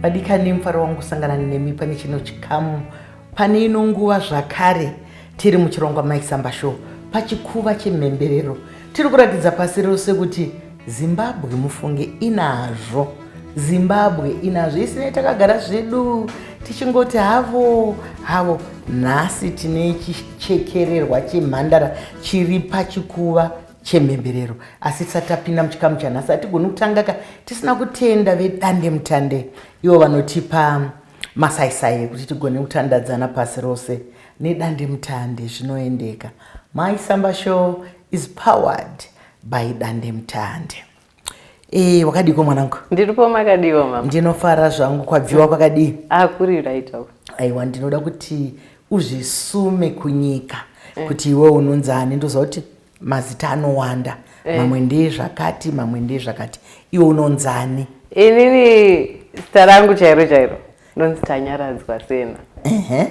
Vadikani, mufaro wangu kusangana nemi pane chino chikamu, pane ino nguva zvakare. Tiri muchirongwa Mike Samba Show pachikuva chemhemberero. Tiri kuratidza pasi rose kuti Zimbabwe, mufunge, inazvo. Zimbabwe inazvo, isinei takagara zvedu tichingoti havo havo. Nhasi tine chichekererwa chemhandara chiri pachikuva chemhemberero, asi tisati tapinda muchikamu chanhasi, hatigoni kutanga ka tisina kutenda vedande mutande, ivo vanotipa masaisai ekuti tigone kutandadzana pasi rose nedande mutande. Zvinoendeka. My Samba Show is powered by Dande Mutande. Wakadiko mwanangu? Ndiripo, makadiwa mama? Ndinofara zvangu. Kwabviwa kwakadii? Ah, kuri right uko. Aiwa, ndinoda kuti uzvisume kunyika kuti iwe unonzani. Ndoziva kuti mazita anowanda, mamwe ndezvakati, mamwe ndezvakati. Iwe unonzani? Inini zita rangu chairo chairo ndonzi Tanyaradzwa Sena.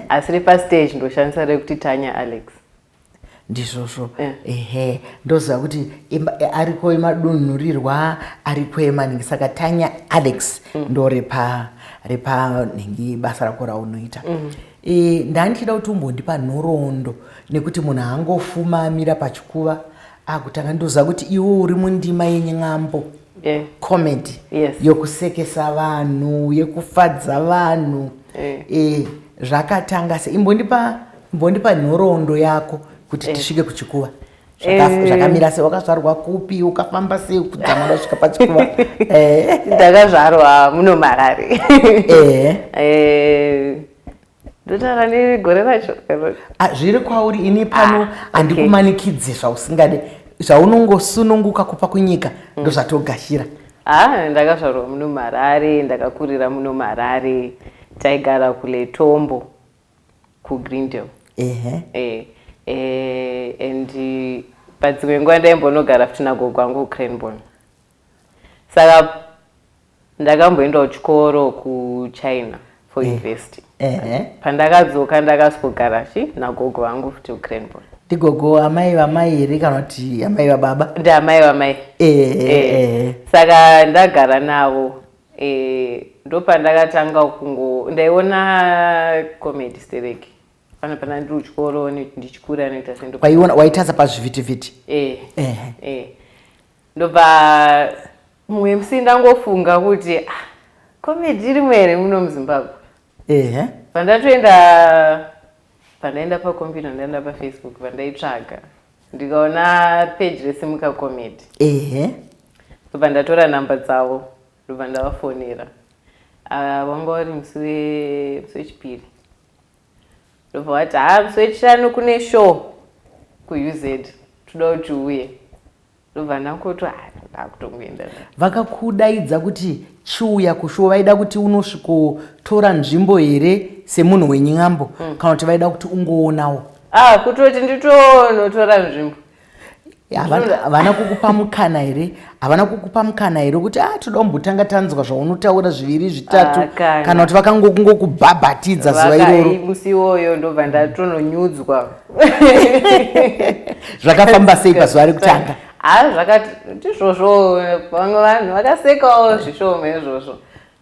Asi repastage ndoshandisa rekuti Tanya Alex. Ndizvozvo. Ehe, ndoziva kuti ariko emadunhurirwa, ariko emaningi. Saka Tanya Alex ndo repa nhingi, basa rako raunoita. Ndandichida kuti umbondipa nhoroondo, nekuti munhu haangofuma amira pachikuva akutanga. Ndoziva kuti iwe uri mundima yenyambo, comedy, yokusekesa vanhu, yekufadza vanhu. Zvakatanga sei? Imbondipa nhoroondo yako kuti tisvike kuchikuva. Zvakamira sei? Wakazvarwa kupi? Ukafamba sei kudzamara kusvika pachikuva? Ndakazvarwa muno Marare. Ndotaura negore racho? Ah, zviri kwauri. Ini pano handikumanikidzi zvausingade. Zvaunongosununguka kupa kunyika ndozvatogashira. Ah, ndakazvarwa muno Marare, ndakakurira muno Marare. Taigara kuLetombo, kuGreendale. And padzimwe nguva ndaimbonogara futi nagogo angu kuCranborne. Saka ndakamboendawo chikoro kuChina for university. Pandakadzoka ndakasvigara chi nagogo vangu futi kuCranborne. Ndigogo amai vamai here kana kuti amai vababa? Ndiamai vamai. Saka ndagara navo, ndopandakatanga kungo ndaiona comedy stereki pana pana ndiri kuchikoro, ndichikura noita sendo. Waiona, waitarisa pazvivhitivhiti? Eh. Ndobva mumwe musi ndangofunga kuti, ah, comedy irimo here muno muZimbabwe? Pandatoenda, pandaenda pakombiyuta, ndaenda paFacebook, pandaitsvaga ndikaona page reSimuka Comedy. Ndobva ndatora namba dzavo, ndobva ndavafonera. Ah, wanga uri musi wechipiri. Ndobva vati, ha, musi weChishanu kune show kuUZ, toda kuti uye. Ndobva ndangoti, ha, ndakutongoenda. Vakakudaidza kuti chiuya kushow, vaida kuti unosvikotora nzvimbo here semunhu wenyambo, kana kuti vaida kuti ungoonawo? Ah, kutoti nditonotora nzvimbo. Havana kukupa mukana here? Havana kukupa mukana here kuti, ah, toda kumbotanga tanzwa zvaunotaura zviviri zvitatu? Ah, kana. Kana kuti vakangokungokubhabhatidza zuva iroro? Musi iwoyo ndobva ndatononyudzwa. Zvakafamba sei pazuva rekutanga? Ha, zvakati ndizvozvo, vamwe vanhu vakasekawo zvishoma izvozvo,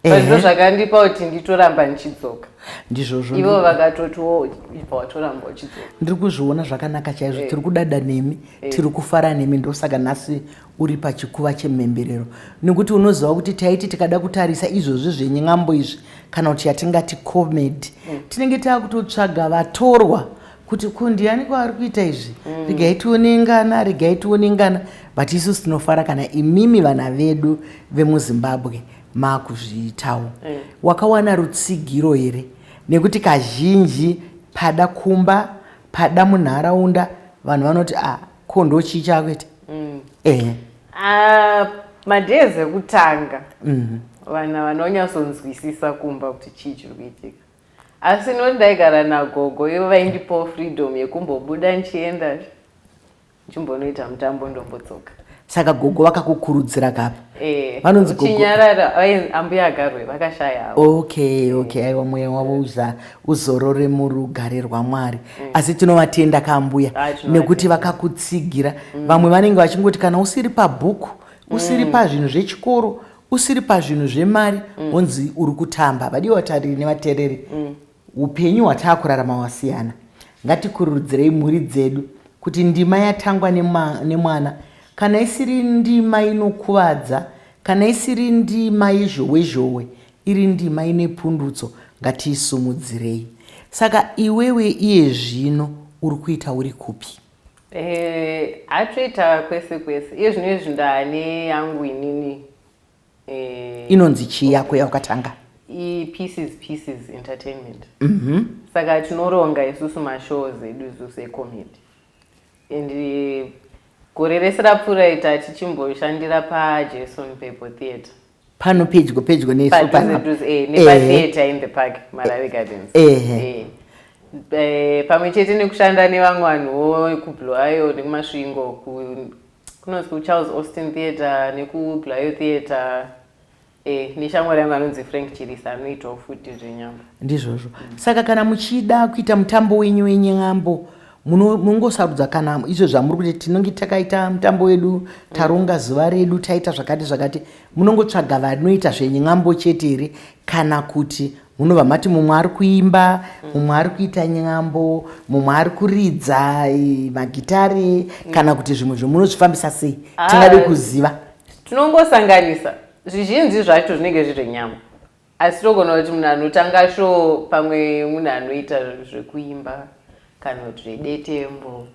but ndo zvakandipa kuti nditoramba ndichidzoka. Ndizvozvo. Ivo vakatotiwo, ibva watoramba uchidzoka. Ndiri kuzviona zvakanaka chaizvo. Tiri kudada nemi, tiri kufara nemi. Ndosaka nhasi uri pachikuva chemhemberero, nekuti unoziva kuti taiti tikada kutarisa izvozvi zvenyambo izvi, kana kuti yatingati comedy, tinenge taakutotsvaga vatorwa kuti ko ndiani kwaari kuita izvi, regai tione ngana, regai tione ngana. But isusu tinofara kana imimi vana vedu vemuZimbabwe maakuzviitawo. Wakawana rutsigiro here? Nekuti kazhinji pada kumba, pada munharaunda, vanhu vanoti, a, ko ndo chii chaakuita? Ehe. Ah, madays ekutanga vanhu havanonyatsonzwisisa kumba kuti chii chiri kuitika, asi noti ndaigara nagogo, ivo vaindipawo freedom yekumbobuda ndichienda ndichimbonoita mutambo, ndombodzoka. Saka gogo vakakukurudzira kapa? Eh, Vanonzi gogo? Chinyarara, ambuya agarwe vakashaya havo. Okay, aiwa, mweya wavo uzorore murugare rwaMwari. Asi tinovatenda kaambuya Ah, tinovatenda. nekuti vakakutsigira. Vamwe vanenge vachingoti kana usiri pabhuku, usiri pazvinhu zvechikoro. Usiri pazvinhu zvemari, wonzi uri kutamba. Vadiwa vatariri nevateereri, upenyu hwataakurarama hwasiyana. Ngatikurudzirei mhuri dzedu kuti ndima yatangwa nemwana, kana isiri ndima inokuvadza, kana isiri ndima yezhowe zhowe, iri ndima ine pundutso, ngatiisumudzirei. Saka iwewe iye zvino uri kuita uri kupi? Atoita kwese kwese. Iye zvino izvi ndane yangu inini. Inonzi chii yako yawakatanga? I-Pieces Pieces Entertainment. Saka tinoronga isusu mashows edu isusu ecomedy, and gore rese rapfuura ita tichimboshandira paJason Pepo Theatre. Pano pedyo pedyo nesu. Padhuze. Panapa. Dhuze, nepatheatre in the park, Marave Gardens. Pamwe chete nekushanda nevamwe vanhuwo kuBulawayo nekuMasvingo, kunonzi kuCharles Austin Theatre nekuBulawayo Theatre, neshamwari yangu anonzi Frank Chirisa, anoitawo futi zvenyambo. Ndizvozvo. Saka kana muchida kuita mutambo wenyu wenyambo, munongosarudza kana izvo zvamuri kuti tinonge takaita mutambo wedu, taronga zuva redu, taita zvakati zvakati, munongotsvaga vanoita zvenyambo chete here, kana kuti munobva mati mumwe ari kuimba, mumwe ari kuita nyambo, mumwe ari kuridza magitare, kana kuti zvimwe zvomunozvifambisa sei? Tingade kuziva. Tinongosanganisa. Zvizhinji zvacho zvinenge zviri zvenyama, asi togona kuti munhu anotanga show pamwe munhu anoita zvekuimba kana kuti zvedetembo,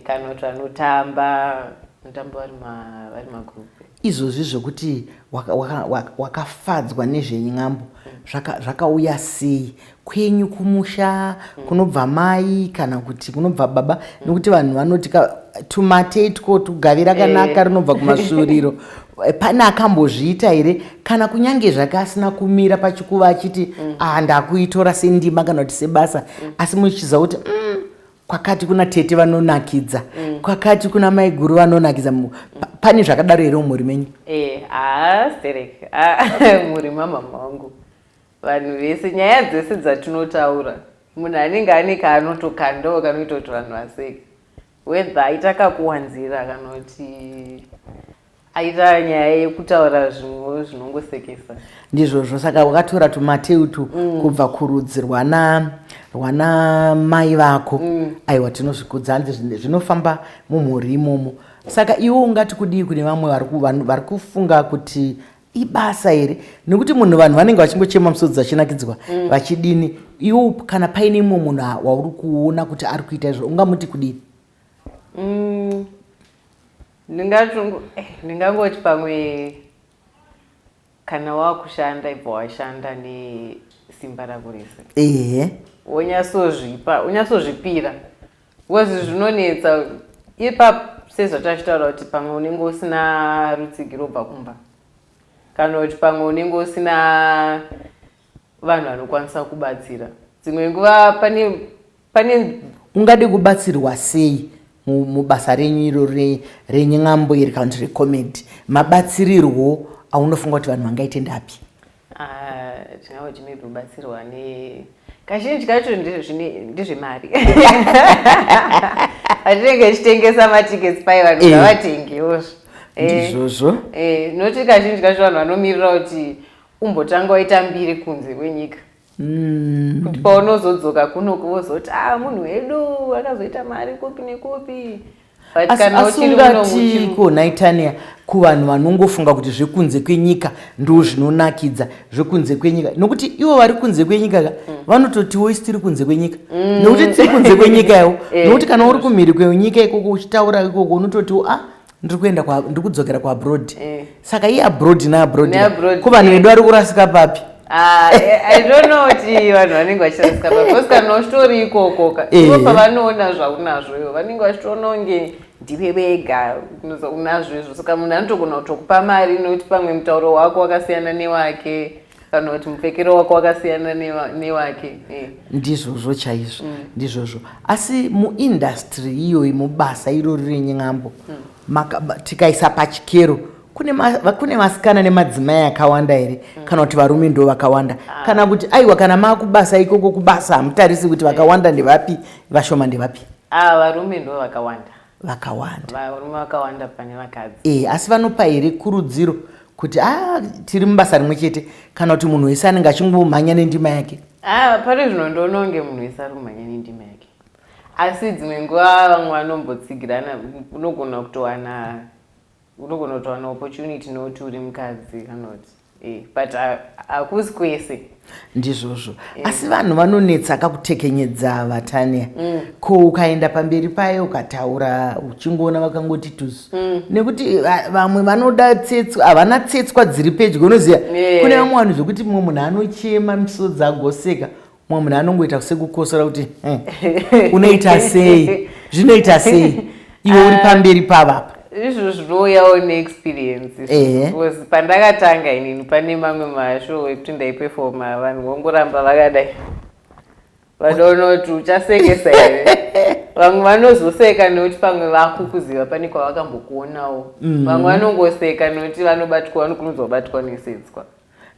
kana kuti vanotamba mutambo vari magroup. Izvozvi zvokuti wakafadzwa nezvenyambo, zvakauya sei kwenyu kumusha, kunobva mai kana kuti kunobva baba? Nekuti vanhu vanoti tumate itwo tugavi rakanaka rinobva kumasvuuriro. Pane akambozviita here, kana kunyange zvake asina kumira pachikuva achiti, "Ah, ndakuitora sendima kana kuti sebasa," asi muchiziva kuti kwakati kuna tete vanonakidza, kwakati kuna maiguru vanonakidza? Pane zvakadaro here mumhuri menyu? Haa, sterek mhuri mamama wangu, vanhu vese, nyaya dzese dzatinotaura, munhu anenge ane kaanotokandawo kanoita kuti vanhu vaseke, whether aita kakuwanzira kana kuti aita nyaya yekutaura zvimwewo zvinongosekesa. Ndizvozvo. Saka wakatora tumateutu kubva kurudzi rwana mai vako. Aiwa, tinozvikudza. Hanzi zvinofamba mumhuri imomo. Saka iwe ungati kudii kune vamwe vari kufunga kuti ibasa here? Nekuti munhu, vanhu vanenge vachingochema musodzi, vachinakidzwa, vachidini. Iwe kana paine imwe munhu wauri kuona kuti ari kuita izvo, ungamuti kudini? Ndingangoti pamwe kana wakushanda, ibva washanda nesimba rako rese, wonyatsozvipa, wonyatsozvipira, because zvinonetsa ipapo, sezvatachitaura kuti pamwe unenge usina rutsigiro bva kumba, kana kuti pamwe unenge usina vanhu vanokwanisa kubatsira dzimwe nguva. Pane Ungade kubatsirwa sei mubasa renyu iro renyambo iri kana kuti recomedy? Mabatsirirwo aunofunga kuti vanhu vangaite ndapi? Ah, tingangoti maybe kubatsirwa ne kazhinji kacho ndezvemari. Atinenge tichitengesa matickets pai, vanhu ngavatengewo. Ndizvozvo. Noti kazhinji kacho vanhu vanomirira kuti umbotanga waita mbiri kunze kwenyika, kuti paunozodzoka kunoku vozoti, "A, munhu wedu akazoita mari kupi nekupi." But Asi kana asi uchiri muno ungati ko naitania kuvanhu vanongofunga kuti zvekunze kwenyika ndo zvinonakidza, zvekunze kwenyika, nokuti ivo vari kunze kwenyika ka, vanototiwo isi tiri kunze kwenyika, nokuti tiri kunze kwenyika yawo? Nokuti kana uri kumhiri kwenyika ikoko uchitaura ikoko, unototiwo, "A, ndiri kuenda ndiri kudzokera kuabroad." Saka iye abroad neabroad, Neabroad, ko vanhu vedu vari kurasika papi? Ah, I don't know kuti vanhu vanenge vachirasika papi, because kana uchitori ikoko ka, ivo pavanoona zvaunazvo ivo vanenge vachitoona kunge ndiwe vega unazvo izvo. Saka munhu anotogona kutokupa mari nokuti pamwe mutauro wako wakasiyana newake, kana kuti mupfekero wako wakasiyana newake. Ndizvozvo chaizvo, ndizvozvo. Asi muindustry iyoyi, mubasa irori renyambo, tikaisa pachikero, kune vasikana nemadzimai akawanda here, kana kuti varume ndo vakawanda, kana kuti aiwa, kana maakubasa ikoko, kubasa hamutarisi kuti vakawanda ndevapi, vashoma ndevapi? Ah, varume ndo vakawanda. Vakawanda. Varume vakawanda pane vakadzi. Asi vanopa here kurudziro? Kuti a tiri mubasa rimwe chete, kana kuti munhu wese anenge achingomhanya nendima yake? Ah, pari zvino ndoona kunge munhu wese ari kumhanya nendima yake, asi dzimwe nguva vamwe vanombotsigirana. Unogona kutowana opportunity nokuti uri mukadzi kana kuti but hakusi kwese. Ndizvozvo, asi vanhu vanonetsa kakutekenyedza vaTania. Ko ukaenda pamberi payo ukataura, uchingoona vakangoti tuzu, nekuti vamwe vanoda tsetswa, havana tsetswa dziri pedyo, unoziva. Kune vamwe vanhu zvekuti mumwe munhu anochema misodzi agoseka, mumwe munhu anongoita sekukosora kuti, unoita sei, zvinoita sei iwe uri pamberi pavapa?" Izvo zvinouyawo neexperience, because pandakatanga inini, pane mamwe mashow ekuti ndaipefoma, vanhu vongoramba vakadai, vanoona kuti uchasekesa here. Vamwe vanozoseka nekuti pamwe vakukuziva, pane kwavakambokuonawo. Vamwe vanongoseka nekuti vanobatwa, vanokurumidza kubatwa nesetswa.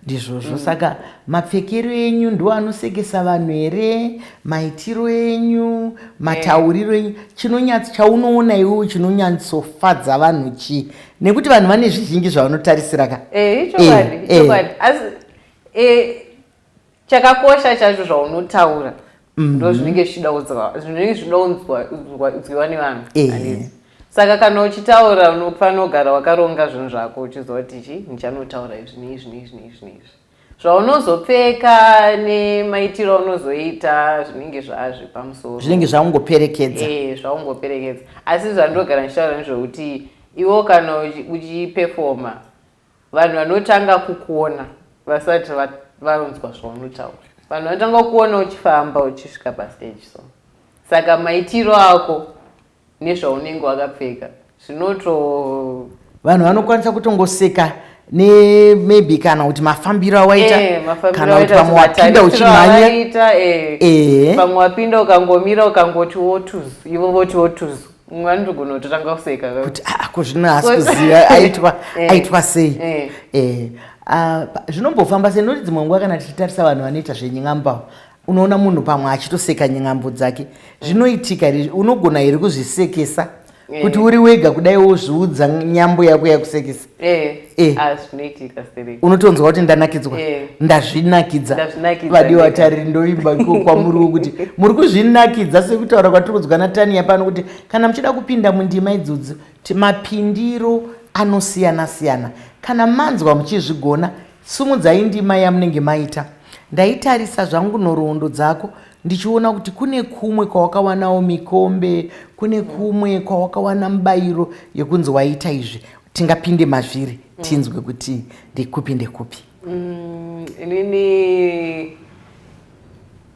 Ndizvozvo. Saka mapfekero enyu ndo anosekesa vanhu here, maitiro enyu, matauriro enyu? Chinonyatso chaunoona iwewe chinonyatsofadza vanhu chii? Nekuti vanhu vane zvizhinji zvavanotarisira ka. Ichokwadi. Ichokwadi, asi chakakosha chacho zvaunotaura, ndo zvinenge zvichida kunzwiwa nevanhu. Handiti? Saka kana uchitaura, unofanira kugara wakaronga zvinhu zvako, uchiziva kuti chi ndichanotaura izvi neizvi neizvi neizvi neizvi. Zvaunozopfeka nemaitiro aunozoita zvinenge zvaazvepamusoro. Zvinenge zvaungoperekedza. Zvaungoperekedza. Asi zvandogara ndichitaura ndezvekuti iwo kana uchipefoma, vanhu vanotanga kukuona vasati vanzwa zvaunotaura. Vanhu vanotanga kukuona uchifamba uchisvika pastage. So saka maitiro ako nezvaunenge wakapfeka zvinoto Vanhu vanokwanisa kutongoseka nemaybe kana kuti mafambiro awaita, mafambiro kana kuti awaita, pamwe wapinda matarisiro uchimhanya. awaita. Pamwe wapinda ukangomira, ukangoti wotuzu, ivo voti wotuzu, mumwe anotogona kutotanga kuseka. Kuti, "Ah, ko zvino hasi kuziva aitwa aitwa sei?" Ah, zvinombofamba sei? Nokuti dzimwe nguva kana tichitarisa vanhu vanoita zvenyin'ambo, unoona munhu pamwe achitoseka nyin'ambo dzake. Zvinoitika here? Unogona here kuzvisekesa kuti uri wega kudai, wozviudza nyambo yako yakusekesa? Ah, zvinoitika stereki. Unotonzwa kuti ndanakidzwa, ndazvinakidza. Ndazvinakidza Vadiwa ndega. Tariri, ndoimba kwamuriwo kuti muri kuzvinakidza sekutaura kwatiri kunzwa naTania pano, kuti kana muchida kupinda mundima idzodzo, mapindiro anosiyana siyana. Kana manzwa muchizvigona, sumudzai ndima yamunenge maita. Ndaitarisa zvangu nhoroondo dzako, ndichiona kuti kune kumwe kwawakawanawo mikombe, kune kumwe kwawakawana mubayiro yekunzi waita izvi. Tingapinde mazviri, tinzwe kuti ndekupi ndekupi. Inini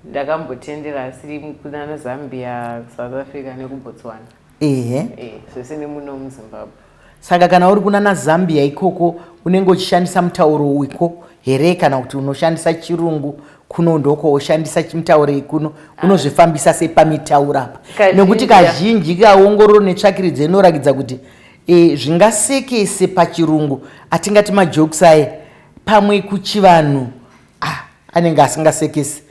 ndakambotendera, asiri kunana Zambia, South Africa nekuBotswana. Zvese nemuno muZimbabwe. Saka kana uri kunana Zambia ikoko, unenge uchishandisa mutauro wiko here, kana kuti unoshandisa Chirungu kuno, ndoko ushandisa mutauro ikuno? Unozvifambisa sei pamitauro apa? Nekuti kazhinji kaongororo netsvakiridzo inorakidza kuti zvingasekese pachirungu, atingati majokes aye, pamwe kuchivanhu anenge asingasekesi.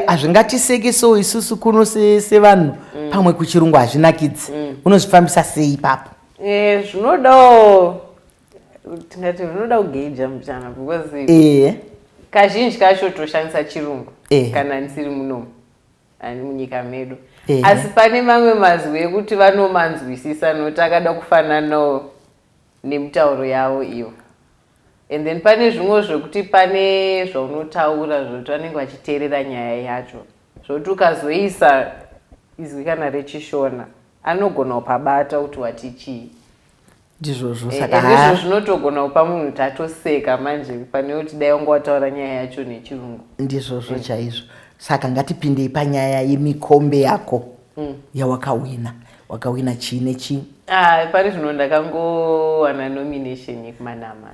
Hazvingatisekesewo isusu kuno sevanhu, pamwe kuchirungu hazvinakidzi. Unozvifambisa sei ipapo? Zvinodawo, tingati zvinoda kugeija muchana, because kazhinji kacho toshandisa Chirungu kana ndisiri munomu ani munyika medu. Asi pane mamwe mazwi ekuti vanomanzwisisa nokuti akada kufananawo nemitauro yavo iyo. And then pane zvimwe zvekuti pane zvaunotaura zvokuti vanenge vachiteerera nyaya yacho, zvokuti ukazoisa izwi kana reChishona, anogona kupabata kuti wati chii. Ndizvozvo. Saka Saka ndizvo zvinotogona kupa munhu kuti atoseka manje, pane kuti dai wanga wataura nyaya yacho neChirungu. Ndizvozvo chaizvo. Saka ngatipindei panyaya yemikombe yako yawakawina. Wakawina chii nechii? Ah, pari zvino ndakangowana nomination yekumaNAMA.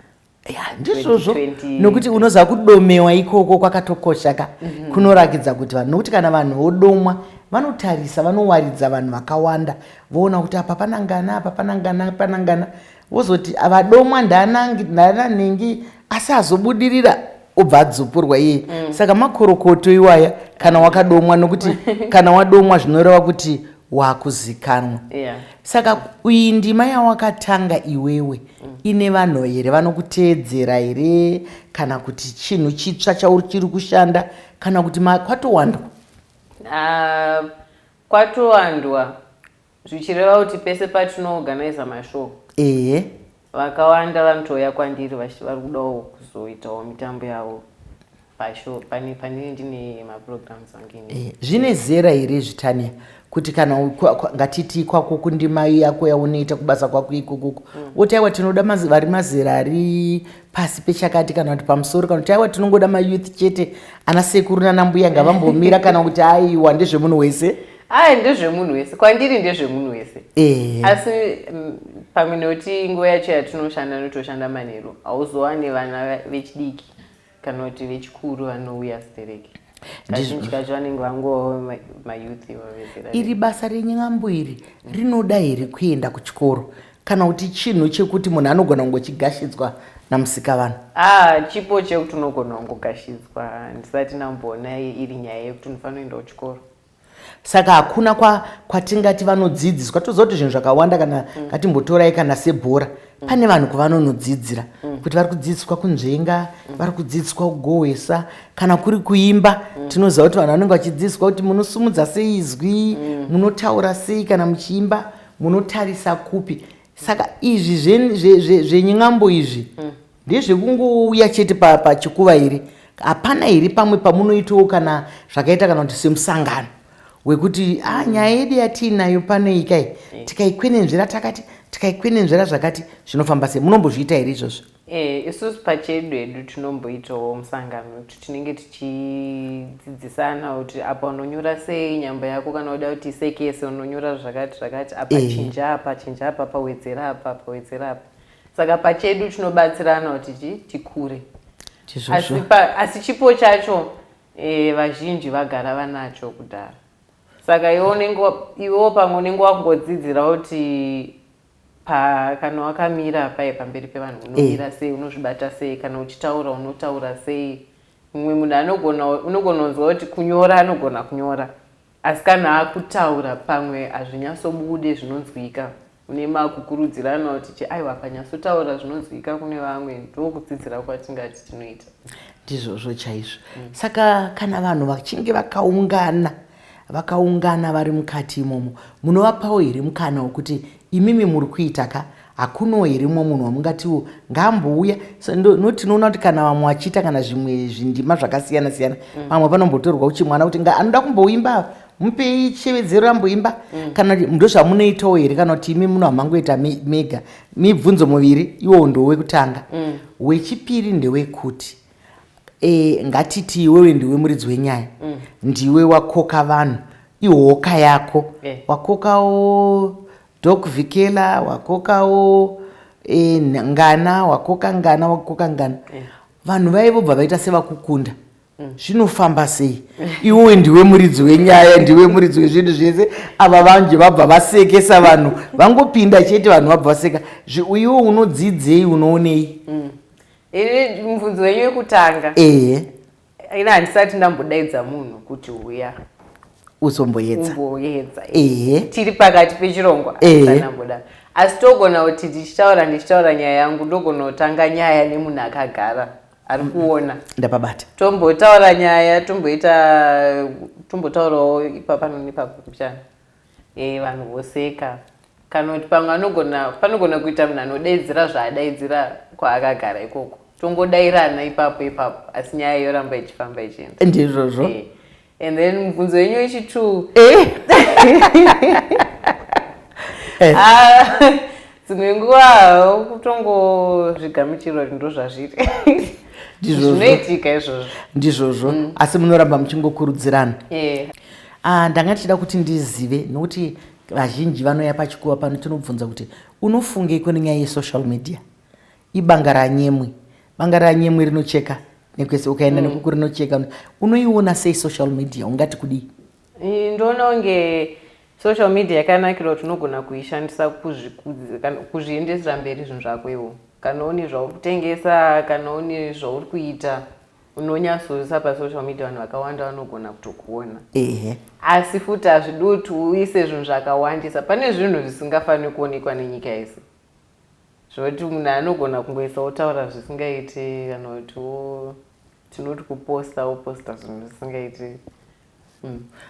Ya, ndizvozvo. 2020. Nokuti unoziva kudomewa ikoko kwakatokosha ka, kunorakidza kuti vanhu, nokuti kana vanhu vodomwa, vanotarisa, vanowaridza vanhu vakawanda, voona kuti apa panangana, apa panangana, panangana, vozoti vadomwa ndaananhingi, asi azobudirira obva adzupurwa iye. Saka makorokoto iwaya kana wakadomwa, nokuti kana wadomwa zvinoreva kuti Wakuzikanwa. Saka iyi ndima yawakatanga iwewe ine vanhu here vanokuteedzera here, kana kuti chinhu chitsva chauri chiri kushanda, kana kuti kwatowandwa? Ah, kwatowandwa, zvichireva kuti pese patinoorganiza mashow, vakawanda vanotouya kwandiri vari kudawo kuzoitawo mitambo yavo pashow pane ndine maprograms angu ini. Zvine zera here zvitania, kuti kana ngatiti kwako kundima yako yaunoita kubasa kwako ikokoko, woti aiwa, tinoda vari mazera ari pasi pechakati kana kuti pamusoro, kana kuti aiwa, tinongoda mayouth chete, ana sekuru nanambuya ngavambomira, kana kuti aiwa, ndezvemunhu wese? Ai, ndezvemunhu wese. Kwandiri ndezvemunhu wese. Asi pamwe nekuti nguva yacho yatinoshanda, notoshanda manheru, hauzowane vana vechidiki kana kuti vechikuru vanouya stereki. Kazhinji kacho vanenge vangova mayouth vezera. Iri basa renyambo iri rinoda here kuenda kuchikoro, kana kuti chinhu chekuti munhu anogona kungochigashidzwa namusika vanhu? Ah, chipo chekuti unogona kungogashidzwa. Ndisati ndamboona iri nyaya yekuti unofanira kuenda kuchikoro. Saka hakuna kwatingati vanodzidziswa. Toziva kuti zvinhu zvakawanda, kana ngatimbotorai kana sebhora, pane vanhu kwavanonodzidzira kuti vari kudzidziswa kunzvenga, vari kudzidziswa kugohwesa, kana kuri kuimba, tinoziva kuti vanhu vanenge vachidzidziswa kuti munosumudza sei izwi, munotaura sei kana muchiimba, munotarisa kupi. Saka izvi zvenyambo izvi ndezvekungouya chete pachikuva here? Hapana here pamwe pamunoitawo kana zvakaita kana kuti semusangano wekuti a nyaya yedu yatiinayo pano ikai, tikaikwenenzvera takati, tikaikwenenzvera zvakati, zvinofamba sei? Munombozviita here izvozvo? Isusu pachedu hedu tinomboitawo musangano wekuti tinenge tichidzidzisana kuti apa unonyora sei nyamba yako, kana uda kuti isekese unonyora zvakati zvakati, apa chinja apa, chinja apa, pawedzera apa, pawedzera apa. Saka pachedu tinobatsirana kuti tikure. Asi chipo chacho vazhinji vagara vanacho kudhara. Saka iwe iwewo pamwe unenge wakungodzidzira kuti kana wakamira paye pamberi pevanhu unomira sei, unozvibata sei, kana uchitaura unotaura sei. Mumwe munhu anogona, unogona kunzwa kuti kunyora anogona kunyora, asi kana akutaura pamwe hazvinyatsobude zvinonzwika. Une makukurudzirana kuti aiwa, panyatsotaura zvinonzwika kune vamwe. Ndokudzidzira kwatingati tinoita. Ndizvozvo chaizvo. Saka kana vanhu vachinge vakaungana vari mukati imomo, munovapawo here mukana wekuti imimi muri kuita ka, hakunowo here mumwe munhu wamungatiwo ngaambouya? So, tinoona kuti kana vamwe vachiita kana zvimwe zvindima zvakasiyana siyana, pamwe panombotorwa uchimwana kuti anoda kumboimba, mupei chivedzero amboimba. Kana kuti ndozvamunoitawo here, kana kuti imi muno hamangoita mega? Mibvunzo muviri iwowo ndowekutanga. Wechipiri ndewekuti ngatiti iwewe ndiwe muridzi wenyaya, ndiwe wakoka vanhu, ihoka yako, wakokawo Doc Vikela, wakokawo ngana, wakoka ngana, wakoka ngana. Vanhu vaivobva vaita sevakukunda. Zvinofamba sei? Iwewe ndiwe muridzi wenyaya, ndiwe muridzi wezvinhu zvese. Ava vanje vabva vasekesa vanhu, vangopinda chete vanhu vabva vaseka. Iwe unodzidzei, unoonei? Ini mubvunzo wenyu wekutanga, ini handisati ndambodaidza munhu kuti uya uzomboedza. Umboedza. Tiri pakati pechirongwa, handisati ndamboda. Asi togona kuti ndichitaura nyaya yangu, ndogona kutanga nyaya nemunhu akagara ari kuona. Ndapabata. Tombotaura nyaya, tomboita, tombotaurawo ipapano nepapo kuchana, vanhu voseka, kana kuti pamwe panogona kuita munhu anodaidzira zvaadaidzira kwaakagara ikoko, tongodairana ipapo ipapo, asi nyaya yoramba ichifamba ichienda. Ndizvozvo. And then mubvunzo wenyu wechi2, Ah, dzimwe nguva kutongozvigamuchira kuti ndo zvazviri. Ndizvozvo. Zvinoitika izvozvo. Ndizvozvo, asi munoramba muchingokurudzirana. Ah, ndanga ndichida kuti ndizive, nokuti vazhinji vanouya pachikuva pano, tinobvunza kuti unofungei kune nyaya yesocial media. Ibanga ranyemwe, banga ranyemwe rinocheka nekwese ukaenda nekuku rinocheka. Unoiona sei social media? Ungati kudii? Ndoona kunge social media yakanakira kuti unogona kuishandisa kana kuzviendesera mberi zvinhu zvako iwo, kana une zvauri kutengesa, kana une zvauri kuita. Unonyatsoisa pasocial media, vanhu vakawanda vanogona kutokuona. Asi futi hazvidi kuti uise zvinhu zvakawandisa. Pane zvinhu zvisingafaniri kuonekwa nenyika yese, zvokuti munhu anogona kungoisa, otaura zvisingaiti, kana kuti tinoti kuposta, woposta zvinhu zvisingaiti.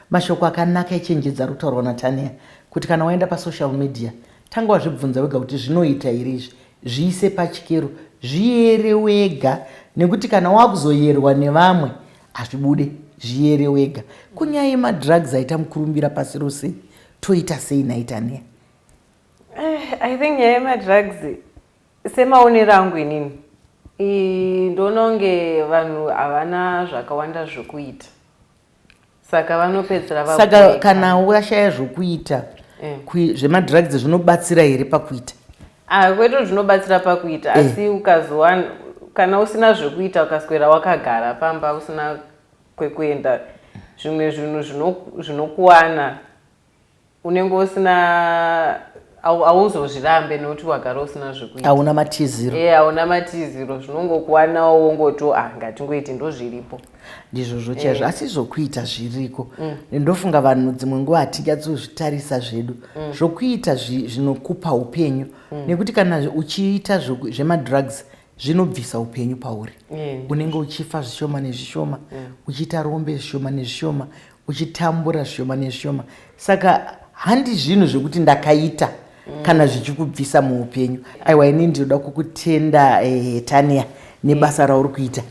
Mashoko akanaka echenjedza ari kutaurwa naTania, kuti kana waenda pasocial media, tanga wazvibvunza wega kuti zvinoita here izvi. Zviise pachikero, zviyere wega, nekuti kana wakuzoyerwa nevamwe hazvibude. Zviyere wega. Kunyaya yemadrugs aita mukurumbira pasi rose, toita sei naitania? I think nyaya yemadrugs, semaonero angu inini, ndoona kunge vanhu havana zvakawanda zvokuita, saka vanopedzera. Saka kana washaya zvokuita, zvemadrugs zvinobatsira here pakuita? Ah, kwete zvinobatsira pakuita, asi ukazowana kana usina zvokuita, ukaswera wakagara pamba usina kwekuenda, zvimwe zvinhu zvinokuwana unenge usina, hauzozvirambe nekuti wagara usina zvekuita. Hauna matiziro. E, hauna matiziro, zvinongokuwanawo, wongoto, ah, ngatingoiti, ndozviripo. Ndizvozvo chaizvo. Asi zvokuita zviriko. Ndofunga vanhu dzimwe nguva hatinyatsozvitarisa zvedu. Zvokuita zvinokupa upenyu, nekuti kana uchiita zvemadrugs zvinobvisa upenyu pauri. Unenge uchifa zvishoma nezvishoma, uchiita rombe zvishoma nezvishoma, uchitambura zvishoma nezvishoma. Saka handi zvinhu zvekuti ndakaita kana zvichikubvisa muupenyu. Aiwa, ini ndinoda kukutenda, Tania, nebasa rauri kuita.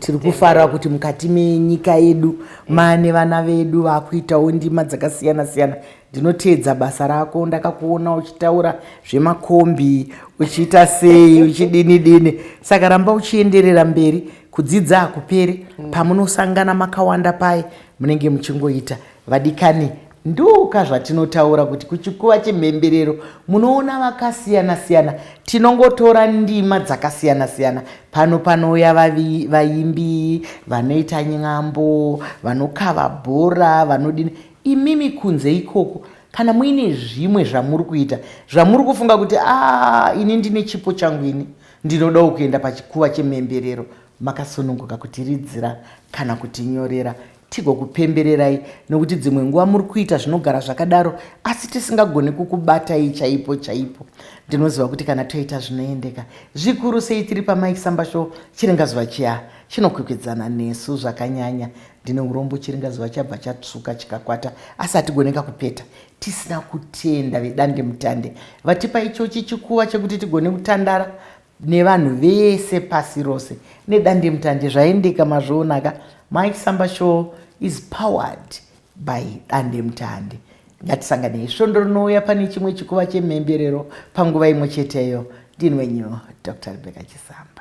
Tiri kufara kuti mukati menyika yedu maane vana vedu vakuitawo ndima dzakasiyana siyana. Ndinoteedza basa rako, ndakakuona uchitaura zvemakombi, uchiita sei, uchidini dini. Saka ramba uchienderera mberi, kudzidza hakuperi. Pamunosangana makawanda pai munenge muchingoita. Vadikani, ndoka zvatinotaura kuti kuchikuva chemhemberero munoona vakasiyana siyana. Tinongotora ndima dzakasiyana siyana pano. Panouya vaimbi, vanoita nyambo, vanokava bhora, vanodini. Imimi kunze ikoko, kana muine zvimwe zvamuri kuita, zvamuri kufunga kuti a, ini ndine chipo changu, ini ndinodawo kuenda pachikuva chemhemberero, makasununguka kutiridzira kana kutinyorera, tigokupembererai, nokuti dzimwe nguva muri kuita zvinogara zvakadaro, asi tisingagoni kukubatai chaipo chaipo. Ndinoziva kuti kana toita zvinoendeka zvikuru sei. Tiri paMike Samba Show. Chiringazuva chiya chinokwikwidzana nesu zvakanyanya. Ndine urombo, chiringazuva chabva chatsvuka chikakwata, asi hatigoneka kupeta tisina kutenda vedande mutande vatipa ichochi chikuva chekuti tigone kutandara nevanhu vese pasi rose nedande mutande. Zvaendeka, mazvionaka. Mike Samba Show is powered by dande mutande. Ngatisanganei svondo rinouya pane chimwe chikuva chemhemberero panguva imwe cheteyo. Ndini wenyu Dr Rebecca Chisamba.